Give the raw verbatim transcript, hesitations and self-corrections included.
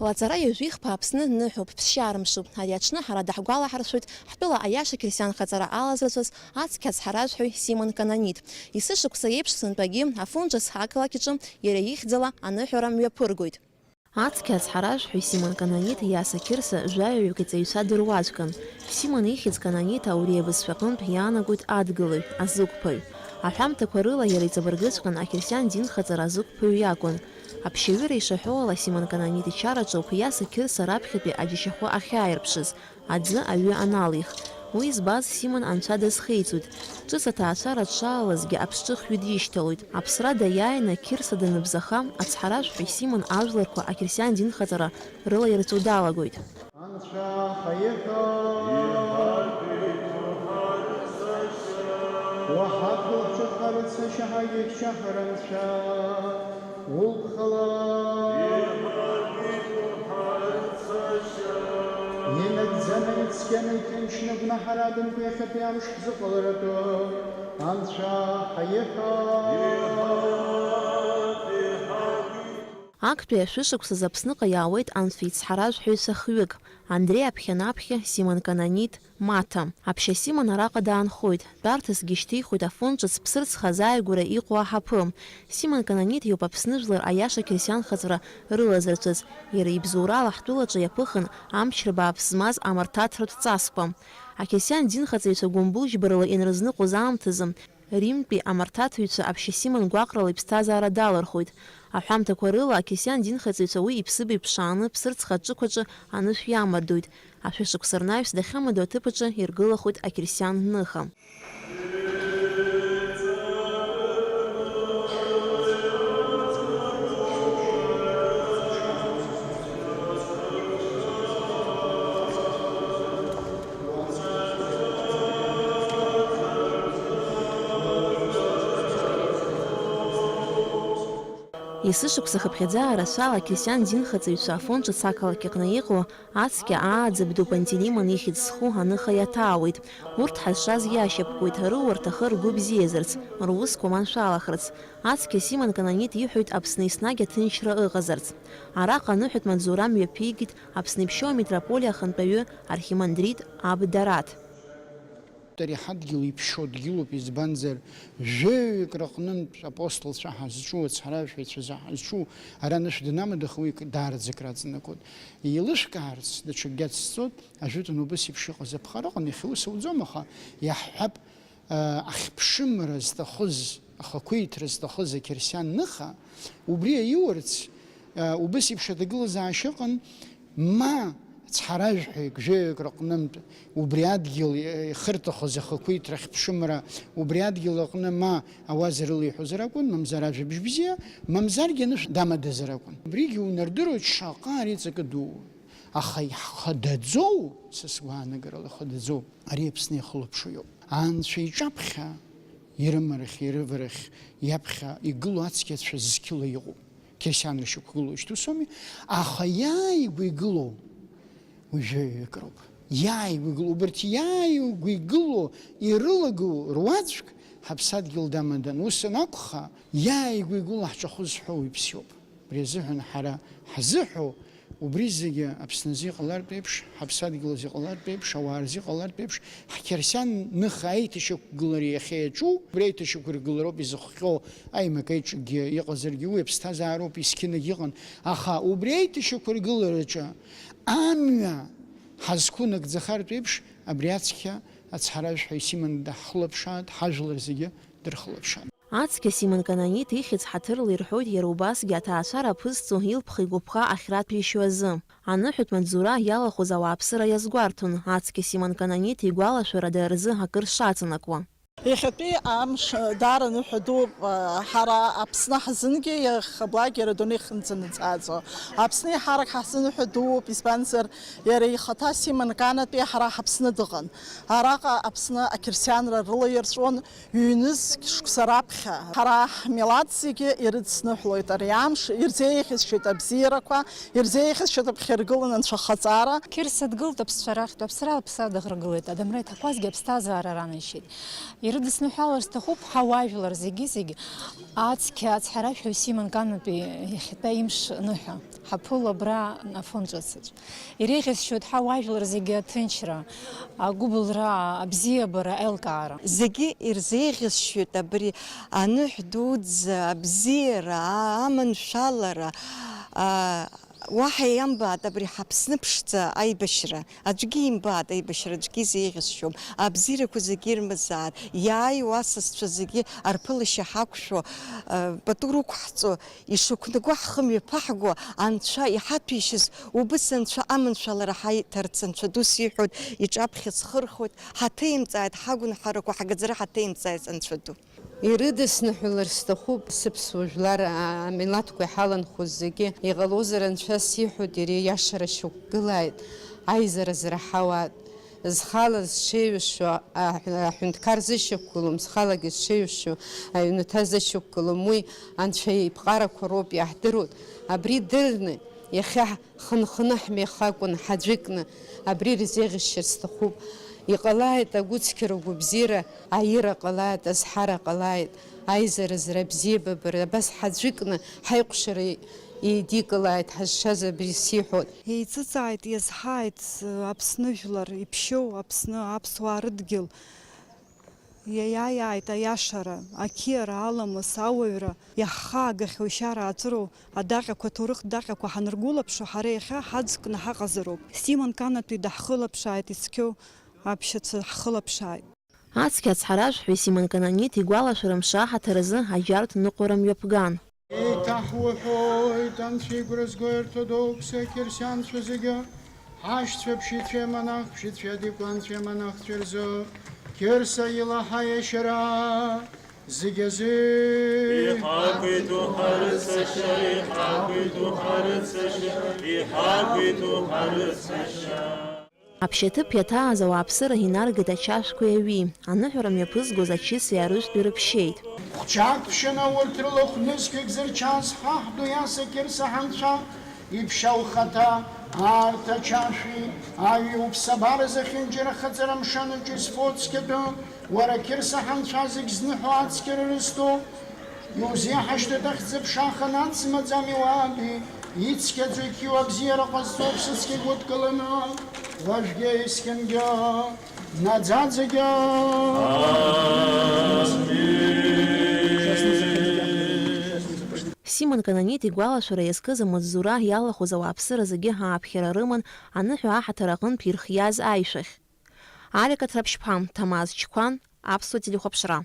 Лаҵара ҩажәихԥа Аԥсны ныҳәоуп, ԥсшьара мшуп. Ари аҽны ҳара даҳгәалаҳаршәоит ҳтәыла аиаша қьырсиан хаҵара алазырҵәаз ацқьа ацҳаражәҳәаҩ Симон Кананит. Есышықәса еиԥш сынтәагьы Афон ҿыц ақалақь аҿы иара ихьӡала аныҳәара мҩаԥыргоит. Ацқьа ацҳаражәҳәаҩ Симон Кананит Иаса Қьырса жәаҩаҩык иҵаҩцәа дыруаӡәкын. Симон ихьӡ Кананит ауриа бызшәаҟынтә иаанагоит адгылаҩ, азықәԥаҩ. Аҳәамҭақәа рыла иара иҵабыргыҵәҟьан ақьырсиан динхаҵара азықәԥаҩ иакәын. Аԥшьаҩыра ишаҳәо ала, Симон Кананит ичараҿоуп Иаса Қьырса раԥхьатәи аџьашьахәы ахьааирԥшыз, аӡы аҩы аналих. Уи збаз Симон анцәа дазхеиҵоит. Ҿыц аҭаацәара дшаалазгьы аԥсҿыхҩы дишьҭалоит. Аԥсра даиааины Қьырса даныбзаха, ацҳаражәҳәаҩ Симон ажәларқәа ақьырсиан динхаҵара рылаирҵәо далагоит. Анцәа ҳаиҳәа! Уаҳа ҳгәылҿыхарц ашьа ҳагьежьчаҳар, Анцәа! Улԥхала! Инагӡаны, ицқьаны, иҭынчны, гәнаҳарадамкәа иахьатәи амш ҳзыҟаларатәы Анцәа ҳаиҳәа! Актәи ашәышықәсазы Аԥсныҟа иаауеит анцәа ицҳаражәҳәаҩцәа хҩык, Андреи Аԥхьанаԥхьа, Симон Кананит, Маҭа. Аԥшьа Симон араҟа даанхоит, тәарҭасгьы шьҭихуеит Афон ҿыц ԥсырӡха азааигәара иҟоу аҳаԥы. Симон Кананит иоуп Аԥсны жәлар аиаша қьырсианхаҵара рылазырҵәаз, иара ибзоурала ҳтәылаҿы иаԥыхын амчра бааԥс змаз амарҭаҭратә ҵасқәа. Ақьырсиан динхаҵаҩцәа гәымбылџьбарала ианрызныҟәоз аамҭазы, Римтәи амарҭаҭҩцәа Аԥшьа Симон гәаҟрала иԥсҭазаара далырхуеит. Аҳәамҭақәа рыла, ақьырсиан динхаҵаҩцәа уи иԥсыбаҩ ԥшааны ԥсырӡха аҿықәаҿы анышә иамардоит. Ашәышықәса рнаҩс дахьамадоу аҭыԥаҿы иргылахоит ақьырсиан ныха. Есышықәса хыԥхьаӡа арацәала ақьырсиан динхаҵаҩцәа Афон ҿыц ақалақь аҟны иҟоу ацқьа ааӡабду Пантелеимон ихьӡ зху аныха иаҭаауеит. Урҭ ҳазшаз иашьапкуеит, рыуа рҭахы ргәы бзиазарц, русқәа маншәалахарц. Ацқьа Симон Кананит иҳәоит Аԥсны еснагь аҭынчра ыҟазарц. Араҟа аныҳәатә маҵзура мҩаԥигеит Аԥсны иԥшьоу амитрополиа ахантәаҩы архимандрит аб Дараҭ. Ари ҳадгьыл иԥшьоу дгьылуп, избанзар, жәаҩык рыҟнынтә апостолцәа ҳазҿу, ацҳаражәҳәаҩцәа ҳазҿу, ара анышә данамадах, уи даараӡа акраҵанакуеит. Еилышәкаарц даҽакгьы ацҵоит, ажәытәан убас еиԥш иҟаз аԥҟара ыҟан, иахьа ус ауӡом, аха иаҳҳәап, ахьԥшымра зҭахыз, ахақәиҭра зҭахыз ақьырсиан ныха, убри аиурц, убас еиԥш аҭагылазаашьа ыҟан, ма цҳаражәҳәаҩык, жәаҩык рыҟнынтә убри адгьыл ихырҭахоз ахақәиҭра, ахьԥшымра, убри адгьыл аҟны ма ауаза рылеиҳәозар акәын, мамзар ажәабжь бзиа, мамзаргьы анышә дамадазар акәын. Убригьы унардыруеит шаҟа ари ҵакы дуу. Аха ихадаӡоу, са сгәаанагарала ихадаӡоу, ари Аԥсны иахылаԥшуа иоуп. Анцәа иҿаԥхьа, ирымарахь, ирыварахь, иаԥхьа игылоу ацқьацәа зқьыла иҟоуп. Қьырсианра шьақәгылоу шьҭусоми, аха иааигәа игылоу уи жәаҩык роуп. Иааигәа игылоу, убарҭ иааигәа игылоу, ирылагылоу руаӡәк ҳаԥсадгьыл дамадан. Ус анакәха, иааигәа игылоу ҳҿахәы зҳәо уи бзиоуп. Убри азыҳәан ҳара ҳзыҳәо, убри зегьы Аԥсназы иҟалартә еиԥш, ҳаԥсадгьыл азы иҟалартә еиԥш, ауаа рзы иҟалартә еиԥш, ҳқьырсиан ныха аиҭашьақәгылара иахьа иаҿу, убри аиҭашьақәыргылароуп изыхҟьо, аимак аиҿакгьы иҟазаргьы уи аԥсҭазаароуп, есқьынагь иҟан, аха убри аиҭашьақәыргылараҿы амҩа ҳазқәынагӡахартә еиԥш, абри ацқьа ацҳаражәҳәаҩ Симон даҳхылаԥшааит, ҳажәлар зегьы дырхылаԥшааит. Ацқьа Симон Кананит ихьӡ ҳаҭырла ирҳәоит иара убасгьы аҭаацәара аԥызҵо илԥха-игәыԥха ахьраҭәеишьо азы. Аныҳәатә маҵзура иалахәыз ауааԥсыра иазгәарҭон, ацқьа Симон Кананит игәалашәарада рзы акыр шаҵанакуа. Иахьатәи амш даара ныҳәа дууп, ҳара Аԥсны ҳзынгьы, иахьаблагьы ара адунеи хынӡанаҵааӡо. Аԥсны еиҳарак ҳазыныҳәа дууп, избанзар, иара ихаҭа Симон Канатәи ҳара ҳаԥсны дыҟан. Араҟа Аԥсны ақьырсианра рылаирҵәон, ҩнызқь шықәса раԥхьа ҳара ҳмилаҭ зегьы ирыдсныҳәлоит ари амш, ирзеиӷьасшьоит абзиарақәа, ирзеиӷьасшьоит аԥхьаргылан анцәахаҵара. Қьырса дгылт аԥсцәа рахьтә, аԥсра аԥсра дыӷрагылеит, адамра иҭақәазгьы аԥсҭазаара ранашьеит. Ирыдысныҳәалар сҭахуп ҳауаажәлар зегьы-зегьы ацқьа ацҳаражәҳәаҩ Симон Канатәи иахьатәи имш ныҳәа. Ҳаԥыло абра Афон ҿыцаҿ. Иреиӷьасшьоит ҳауаажәлар зегьы аҭынчра, агәыбылра, абзиабара, аилкаара. Зегьы ирзеиӷьасшьоит абри аныҳә дуӡӡа, абзиара, а-, аманшәалара, а, уаҳа иамбааит абри ҳАԥсны ԥшӡа аибашьра. Аӡәгьы имбааит аибашьра, аӡәгьы изеиӷьасшьом. Абзиарақәа зегьы ирмазааит. Иааиуа асасцәа зегьы арԥылашьа ҳақәшәо, а, пату рықәҳҵо, ишықәнаго ҳхы мҩаԥаҳго, Анцәа иҳаҭәеишьаз, убыс Анцәа аманшәалара ҳаиҭарц Анцәа ду сиҳәоит, иҿаԥхьа схырхуеит, ҳаҭеимҵааит, ҳагәынҳарақәа, ҳгаӡара ҳаҭеимҵааит Анцәа ду. Ирыдысныҳәалар сҭахуп сыԥсуа жәлар, а-, амилаҭқәа иҳаланхоз зегьы. Иҟалозар Анцәа сиҳәоит, иара иашара шьақәгылааит, аизара зраҳауааит. Зхала зҽеиҩышо, аҳ-, аҳәынҭқар зышьақәгылом, зхалагьы зҽеиҩышо, аҩнаҭа зышьақәгылом. Уи Анцәа иԥҟарақәа роуп, иаҳдыруеит. Абри дырны, иахьа ҳ-, хынханы ҳмҩахакәын, ҳаӡәыкны, абри ирзеиӷьасшьар сҭахуп. Иҟалааит агәыцқьара, агәабзиара, аира ҟалааит, азҳара ҟалааит, аизаразра, абзиабабара, абас ҳаӡәыкны, ҳаикәшара еидикылааит, ҳазшаз абри сиҳәоит. Еиҵыҵааит, иазҳааит, Аԥсны жәлар, иԥшьоу Аԥсны, аԥсуаа рыдгьыл. Иаиааит аиашара, ақьиара, аламыс, ауаҩра, иаҳхаагахьоу ишьара ааҵыроу адаҟьақәа, аҭоурыхтә даҟьақәа ҳаныргәылаԥшо, ҳара иахьа ҳаӡкны ҳаҟазароуп. Симон Канатәи даҳхылаԥшааит, ицқьоу аԥшьацәа ҳхылаԥшааит. Ацқьа ацҳаражәҳәаҩ Симон Кананиҭ игәалашәара мшы аҳаҭыр азы аџьарҭ ныҟәара мҩаԥган. Еиҭаҳуҳәоит, анцәа игәра зго аортодокс ақьырсианцәа зегьы, ҳашьцәа ԥшьацәеи амонах ԥшьацәеи адиаконцәеи амонахцәеи рзы, Қьырса илаҳа иашьара зегьы азы. Иҳақәиҭу ҳарыцашьа, иҳақәиҭу ҳарыцашьа, иҳақәиҭу ҳарыцашьа. Аԥшьаҭыԥ иаҭааз ауааԥсыра инаргеит ачашәқәеи аҩи, аныҳәара мҩаԥызгоз ачыси арыжәтәи рыԥшьеит. Хәҷаак ԥшьаны урҭ рыла хә-нызқьҩык зырчаз ҳаҳ ду Иаса Қьырса ҳанцәа иԥшьа ухаҭа, арҭ ачашәи аҩи уԥсабара зехьынџьара ахаҵара мшын аҿы исфоит цқьатәы, уара Қьырса ҳанцәа зегь зныҳәо ацқьара рызҭо. Иузеиҳашьҭит ахьӡ-аԥша аханатә змаӡами уаби, ицқьаӡоу иқьиоу абзиара ҟазҵо аԥсыцқьа игәыдкыланы, уажәгьы есқьынгьы, наӡаӡагьы. Симон Кананиҭ игәалашәара иазкыз амаҵзура иалахәыз ауааԥсыра зегьы ааԥхьара рыман аныҳәа аҳаҭыр аҟынтә ирхиаз аишәахь. Алика Ҭраԥшьԥа, Ҭамаз Чқәан, Аԥсуа телехәаԥшра.